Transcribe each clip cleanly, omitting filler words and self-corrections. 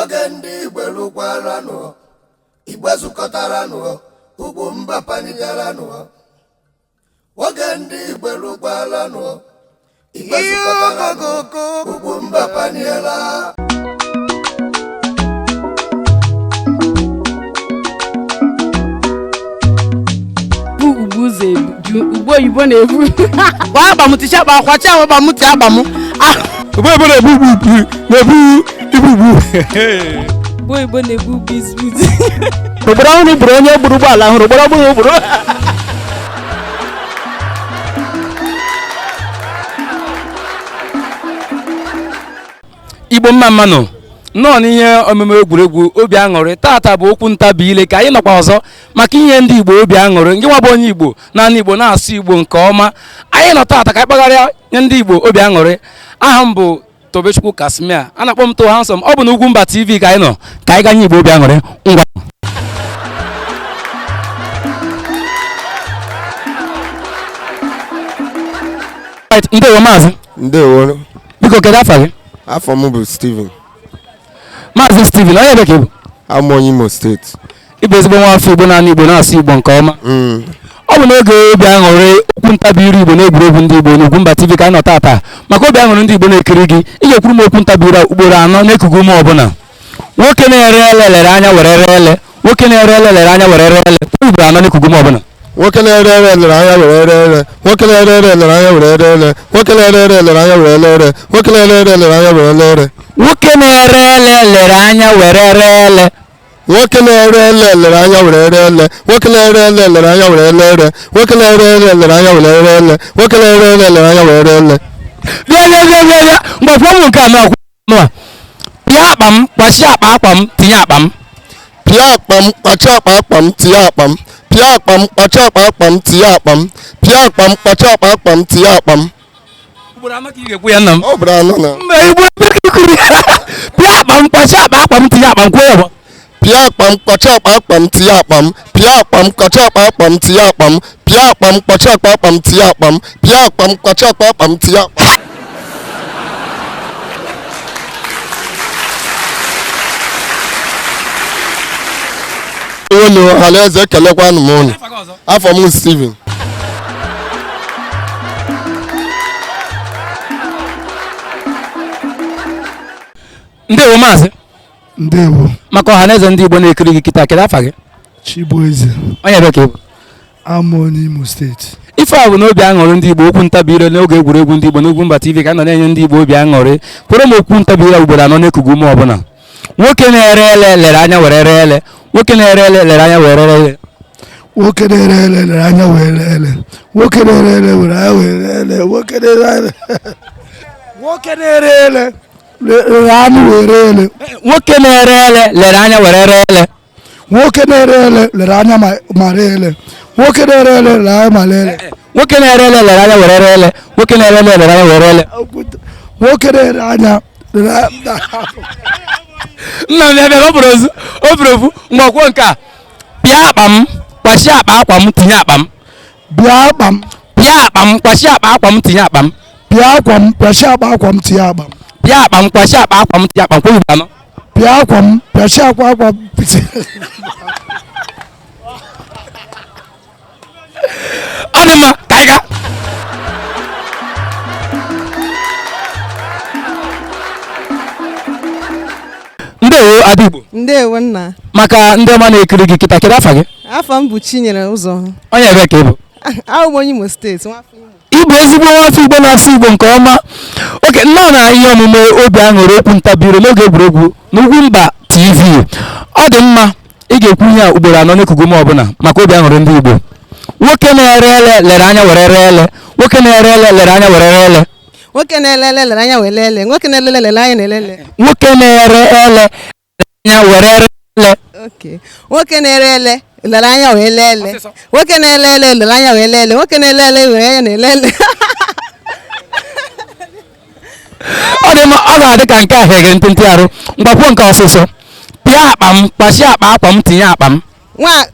Oge ndị Igbo lụkwaranụ, Igbo zukọtaranụ, Ugwumba panigaranụ. Oge ndị Igbo lụkwaranụ, Igbo zukọtaranụ, Ugwumba paniela. Bu ugbu ụzọ ebu ju ugbo oyibo na-ebu. Gwa akpa m ticha akpa kwacha akpa m ti akpa m. Ugbo oyibo na-ebu ugbu na-ebu ibu ugbu. Ugbo oyibo na-ebu biscuit. Ogboro ọhụrụ gburu onye gburu ụgbọala hụrụ ogboro ọhụrụ gburu. Igbo mma mmanụ nnọọ n'ihe omume egwuregwu obi aṅụrị. Tata bụ okwu ntabi ile ka anyị nọkwa ọzọ maka inye ndị Igbo obi aṅụrị. Ngị nwa bụ onye Igbo naanị Igbo na-asụ Igbo nke ọma. Anyị nọ tata ka anyị kpagharịa nye ndị Igbo obi aṅụrị. Aha m bụ Tobechukwu Kasmia, a na-akpọ m To Handsome. Ọ bụ na Ugwumba TV ka anyị nọ ka anyị gaa nye Igbo obi aṅụrị. Ngwa. Right, ndewo maazị. Ndewo. Biko kedu afa gị? Afọ m bụ Steven. Maazị Steven, onye ebe ka ị bụ? Amụ onye Imo Steeti. Ị bụ ezigbo nwa afọ Igbo na-anụ Igbo na-asụ Igbo nke ọma. Ọ bụ n'oge obi aṅụrị okwu ntabi ire Igbo na egwuregwu ndị Igbo n'Ugwumba TV ka anyị nọ tata maka obi aṅụrị ndị Igbo na-ekiri gị. Ị ga-ekwuru m okwu ntabi ire ugboro anọ n'ekuku ume ọbụla. Nwoke na-ere ele lere anya were ree ele. Nwoke na-ere ele lere anya were ree ele. Kwuo ugboro anọ n'ekuku ume ọbụla. Nwoke na-ere ere lere anya were ree ele. Nwoke na-ere ere lere anya were ree ele. Nwoke na-ere ere lere anya were ree ele. Nwoke na-ere ere lere anya were ree ele. Nwoke na-ere ele lere anya were ree ele. Nwoke na-ere ele lere anya were ree ele. Nwoke na-ere ele lere anya were ree ele. Nwoke na-ere ele lere anya were ree ele. Nwoke na-ere ele lere anya were ree ele. Bịa bịa bịa bịa bịa. Mgbe kwuo m nke anọ akwụ a. Pịa akpa m, kwachie akpa akwa m, tinye akpa m. Pịa akpa m, kpacha akpa akpa m, tinye akpa m. Pịa akpa m, kpacha akpa akpa m, tinye akpa m. Pịa akpa m, kpacha akpa akpa m, tinye akpa m. Ugboro anọ ka ị ga-ekwu ya nna m. Ọ bụrụ anọ na. Mba, Igbo ebe ka i kwuru ya. Pịa akpa m, kwachie akpa akwa m, tinye akpa m, kwuo ya bụ. Pịa akpa m, kpacha akpa akpa m, tinye akpa m. Pịa akpa m, kpacha akpa akpa m, tinye akpa m. Pịa akpa m, kpacha akpa akpa m, tinye akpa m. Pịa akpa m, kpacha akpa akpa m, tinye akpa m. Unu ọhaneze ekelekwanụ m unu. Afọ m Steven. Ndewo maazị. Ndewo. Maka ọhaneze ndị Igbo na-ekiri gị kịta, kedu afa gị? Chibueze. Onye ebe ka ị bụ? Amụ onye Imo Steeti. Ife a bụ n'obi aṅụrị ndị Igbo okwu ntabi ire n'oge egwuregwu ndị Igbo n'Ugwumba TV ka a nọ na-enye ndị Igbo obi aṅụrị. Kwere m okwu ntabi ire ugboro anọ n'ekuku ume ọbụla. Nwoke na-ere ele lere anya were ree ele. Nwoke na-ere ele lere anya were ree ele. Nwoke na-ere ele lere anya were ree ele. Nwoke na-ere ele were anya were ree ele. Nwoke na-ere ele. Nwoke na-ere ele lere anụ were ele. Nwoke na-ere ele lere anya were ree ele. Nwoke na-ere ele lere anya ma ree ele. Nwoke na-ere ele lere anya ma ree ele. Nwoke na-ere ele lere anya were ree ele. Nwoke na-ere ele lere anya were ele. Nwoke na-ere anya lere anya. Nna m bịa bịa, o buru ozu, o buru ofu. Mgbe kwuo nke a. Pịa akpa m, kwachie akpa akwa m, tinye akpa m. Bịa akpa m. Pịa akpa m, kwachie akpa akwa m, tinye akpa m. Pịa akwa m, kwachie akpa akwa m, tinye akpa m. Pịa akpa m, kwachie akpa akwa m, tinye akpa m. Kwuo ugboro anọ. Pịa akwa m, kwachie akpa akwa m. Ọ dị mma, ka anyị gaa. Ndewo Ada Igbo. Ndewo nna. Maka ndị ọma na-ekiri gị kịta, kedu afa gị? Afọ m bụ Chinyere Ụzọ. Onye ebe ka ị bụ? Abụ m onye Imo Steeti, nwafọ Imo. Ị bụ ezigbo nwafọ Igbo na-asụ Igbo nke ọma. Oke nnọọ na ihe omume obi aṅụrị okwu ntabi ire n'oge egwuregwu n'Ugwumba TV. Ọ dị mma, ị ga-ekwu ihe a ugboro anọ n'ekuku ume ọbụla maka obi aṅụrị ndị Igbo. Nwoke na-ere ele lere anya were ree ele. Nwoke na-ere ele lere anya were ree ele. Nwoke na-ele ele lere anya were ele. Nwoke na-ele ele lere anya na-ele ele. Nwoke na-ere ele anya were ree ele. Okay. Nwoke na-ere ele lere anya wee lee ele. Nwoke na-ele ele lere anya wee lee ele. Nwoke na-ele ele were anya na-ele ele. Ọ dị mma, ọ ga-adị ka nke a hịrị ntịntị arụ. Mgbakwuo nke ọsịsọ. Pịa akpa m, kwachie akpa akwa m, tinye akpa m. Nwa.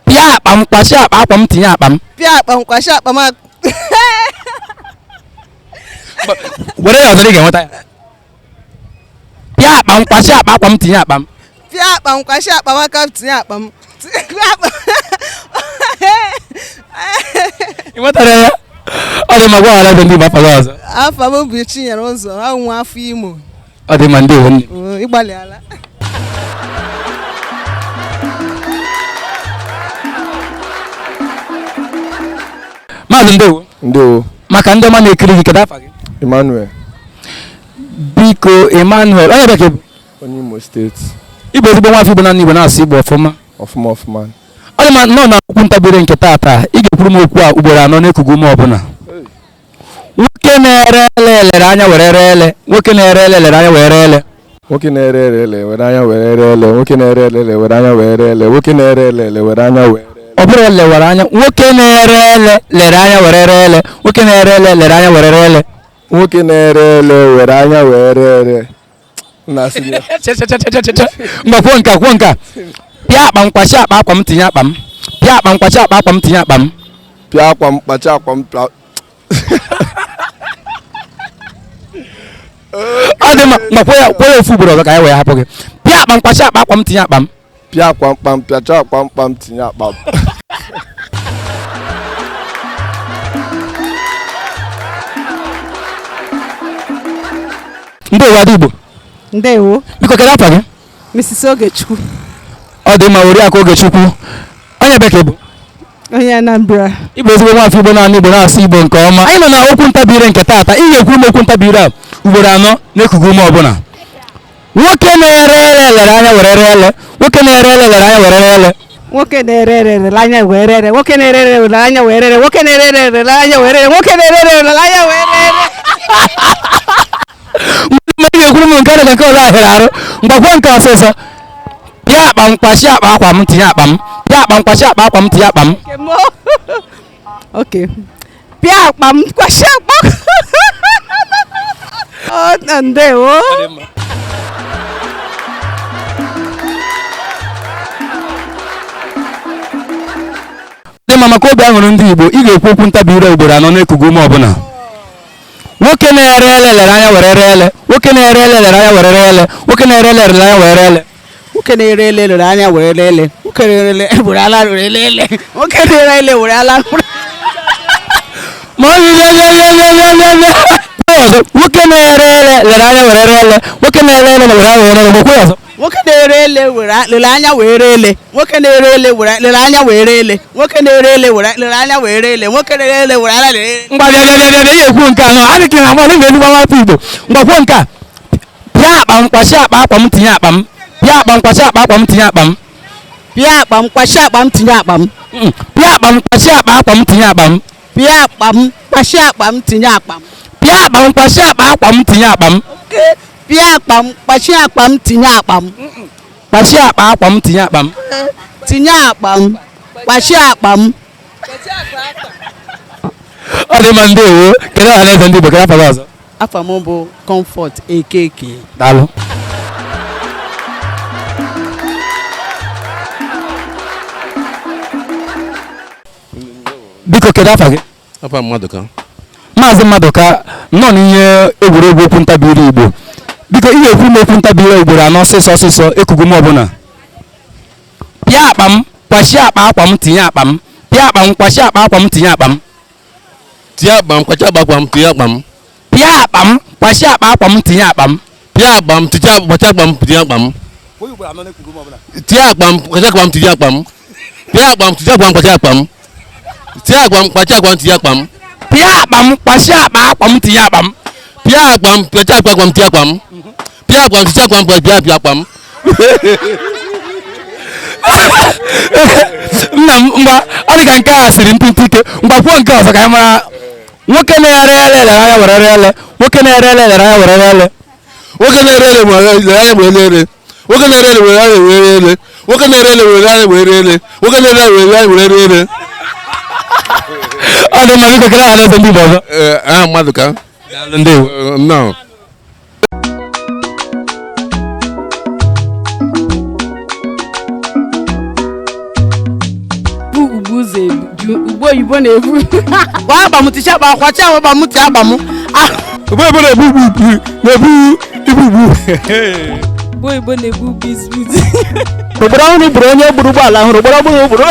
Pịa akpa m, kwachie akpa akwa m, tinye akpa m. Pịa akpa m, kwachie akpa m. Were ya ọzọ, ị ga-enweta ya. Pịa akpa m, kwachi akpa akwa m, tinye akpa m. Pịa akpa m, kwachi akpa m aka m, tinye akpa m. Pịa akpa. Ị nwetara ya? Ọ dị mma, gwa ọha na eze ndị Igbo afa gị ọzọ. Afa m bụ Chinyere Ụzọ, abụ m afọ Imo. Ọ dị mma, ndewo nne. Oo, ị gbalịala. Maazị, ndewo. Ndewo. Maka ndị ọma na-ekiri gị, kedu afa gị? Emmanuel. Biko, Emmanuel, onye ebe ka ị bụ? Onye Imo Steeti. Ị bụ ezigbo nwafọ Igbo na Igbo na-asụ Igbo ọfụma? Ọfụma ọfụma. Ọ dị mma, nnọọ na okwu ntabire nke taata. Ị ga-ekwuru m okwu a ugboro anọ n'ekugu ume ọbụla. Nwoke na-ere ele lere anya were ree ele. Nwoke na-ere ele lere anya were ree ele. Nwoke na-ere ere ele were anya were ree ele. Nwoke na-ere ele ele were anya were ree ele. Nwoke na-ere ele ele were anya were. Ọ bụrụ lewara anya. Nwoke na-ere ele lere anya were ree ele. Nwoke na-ere ele lere anya were ree ele. Nwoke na-ere ele were anya were ree ele. Na-asị ya. Mgbe kwuo nke a, kwuo nke a. Pịa akpa m, kwachi akpa akwa m, tinye akpa m. Pịa akpa m, kwachi akpa akwa m, tinye akpa m. Pịa akwa m, kpacha akwa m, pịa. Ọ dị mma, ma kwuo ya, kwuo ya ofu ugboro ọzọ ka anyị wee hapụ gị. Pịa akpa m, kwachi akpa akwa m, tinye akpa m. Pịa akwa m kpam, pịacha akwa m kpam, tinye akpa m. Ndewo, ada Igbo. Ndewo. Biko, kedu afa gị? Mrs. Ogechukwu. Ọ dị mma, Oriakụ Ogechukwu, onye ebe ka ị bụ? Onye Anambra. Ị bụ ezigbo nwafọ Igbo na-anụ Igbo, na-asụ Igbo nke ọma. Anyị nọ na okwu ntabire nke taata. Ị ga-ekwu m okwu ntabire a ugboro anọ n'ekugu ume ọbụla. Nwoke na-ere ele lere anya were ree ele. Nwoke na-ere ele lere anya were ree ele. Nwoke na-ere ere lere anya were ere. Nwoke na-ere ere lere anya were ere. Nwoke na-ere ere lere anya were ere. Nwoke na-ere ere lere anya were ere. Mgbe ị ga-ekwuru m nke dị ka nke ọzọ ahịrị arụ, mgbakwuo nke ọsịsọ. Pịa akpa m, kwachi akpa akwa m, tinye akpa m. Pịa akpa m, kwachi akpa akwa m, tinye akpa m. Okay. Pịa akpa m, kwachi akpa. Ọ ndewo. Dị mma, maka obi aṅụrị ndị Igbo, ị ga-ekwu okwu ntabi ire ugboro anọ n'ekugu ume ọbụla. Nwoke na-ere ele lere anya were ree ele. Nwoke na-ere ele lere anya were ree ele. Nwoke na-ere ele lere anya were ree ele. Nwoke na-ere ele lere anya were ree ele. Nwoke na-ere ele were ala were ele ele. Nwoke na-ere ele were ala. Ma ọ ọzọ, nwoke na-ere ele lere anya were ree ele. Nwoke na-ere ele were anya were ele. Kwuo ọzọ. Nwoke na-ere ele were lere anya were ele. Nwoke na-ere ele were lere anya were ele. Nwoke na-ere ele were lere anya were ele. Nwoke na-ere ele were ala lere ele. Ngwa, bịa bịa bịa bịa, ị ga-ekwu nke anọ adịghị na agba na ezigbo nwafọ Igbo. Ngwa, kwuo nke a. Pịa akpa m, kwachi akpa akwa m, tinye akpa m. Pịa akpa m, kwachi akpa akwa m, tinye akpa m. Pịa akpa m, kwachi akpa m, tinye akpa m. Pịa akpa m, kwachi akpa akwa m, tinye akpa m. Pịa akpa m, kwachi akpa m, tinye akpa m. Pịa akpa m, kwachi akpa akwa m, tinye akpa m. Pịa akpa m, kwachi akpa m, tinye akpa m. Kwachi akpa akwa m, tinye akpa m. Tinye akpa m, kwachi akpa m. Ọ dị mma, ndewo. Kedu ọha na eze ndị Igbo, kedu afa gị ọzọ? Afa m bụ Comfort Ekeke. Daalụ. Biko, kedu afa gị? Afa Mmadụka. Maazị Mmadụka, nọ n'ihe egwuregwu okwu ntabire Igbo. Biko, ị ga-ekwu m okwu ntabire ugboro anọ ọsịsọ ọsịsọ ekugu m ọbụla. Pịa akpa m, kwachi akpa akwa m, tinye akpa m. Pịa akpa m, kwachi akpa akwa m, tinye akpa m. Tinye akpa m, kwachi akpa akwa m, tinye akpa m. Pịa akpa m, kwachi akpa akwa m, tinye akpa m. Pịa akpa m, tinye kwachi akpa m, tinye akpa m. Tinye akpa m, kwachi akpa m, tinye akpa m. Pịa akpa m, tinye akpa m, kwachi akpa m. Tinye akpa m, kwachi akpa m, tinye akpa m. Pịa akpa m, kwachi akpa akwa m, tinye akpa m. Pịa akpa m, kwachi akpa akwa m, tinye akpa m. Pịa akpa m, tinye akpa m, pịa pịa akpa m. Nna m, ngwa, ọ dị ka nke a siri mpịmpị ike. Ngwa, kwuo nke ọzọ ka anyị mara. Nwoke na-ere ele lere anya were ree ele. Nwoke na-ere ele lere anya were ree ele. Nwoke na-ere ele were anya were ele. Nwoke na-ere ele were anya were ele. Nwoke na-ere ele were anya were ele. Nwoke na-ere ele were anya were ele. Ọ dị mma, biko, kere ọha na eze ndị Igbo ọzọ. Ee, aha Mmadụka. Daalụ, ndewo. Nnọọ. Bu ugbu ụzọ ebu ju ugbo oyibo na-ebu. Gwa akpa m, ticha akpa, kwachi akpa m, tie akpa m. Ugbo oyibo na-ebu ugbu na-ebu. Igbu ugbu. Ugbo oyibo na-egbu biscuit. Ogboro ọhụrụ gburu onye gburu ụgbọala hụrụ ogboro ọhụrụ gburu.